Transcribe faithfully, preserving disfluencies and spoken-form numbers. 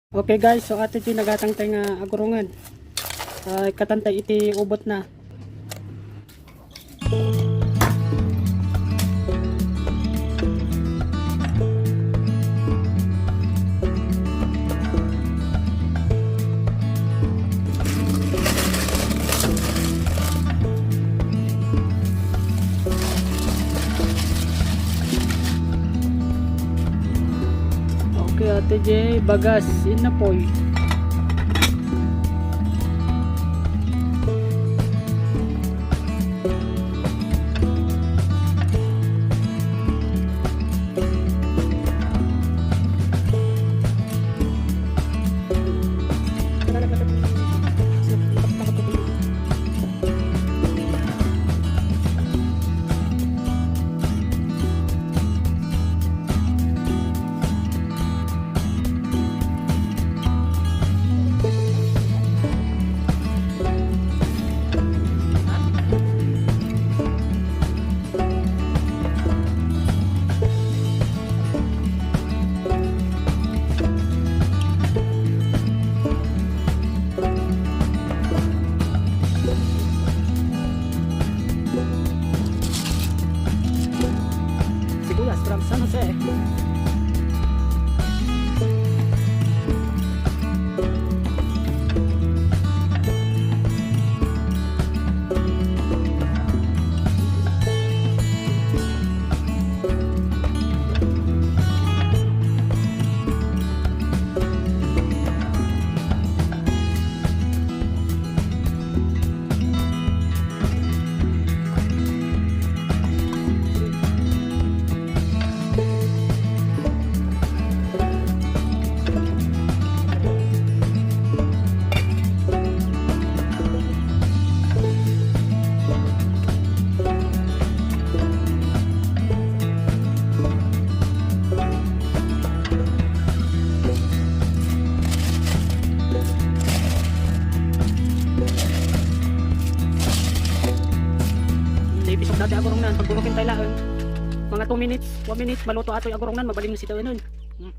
Okay guys, so ato ti nagatang tayo nga agurongan. Ah, ikatantay iti ubot na. Okay, Ate J, bagas, inapoy. Sibuyas from San Jose. Ipisok dati agurongnan, pagburukin tayo laeng. Mga two minutes, one minute, maluto atoy agurongnan, mabalin sitaenan. Hmm.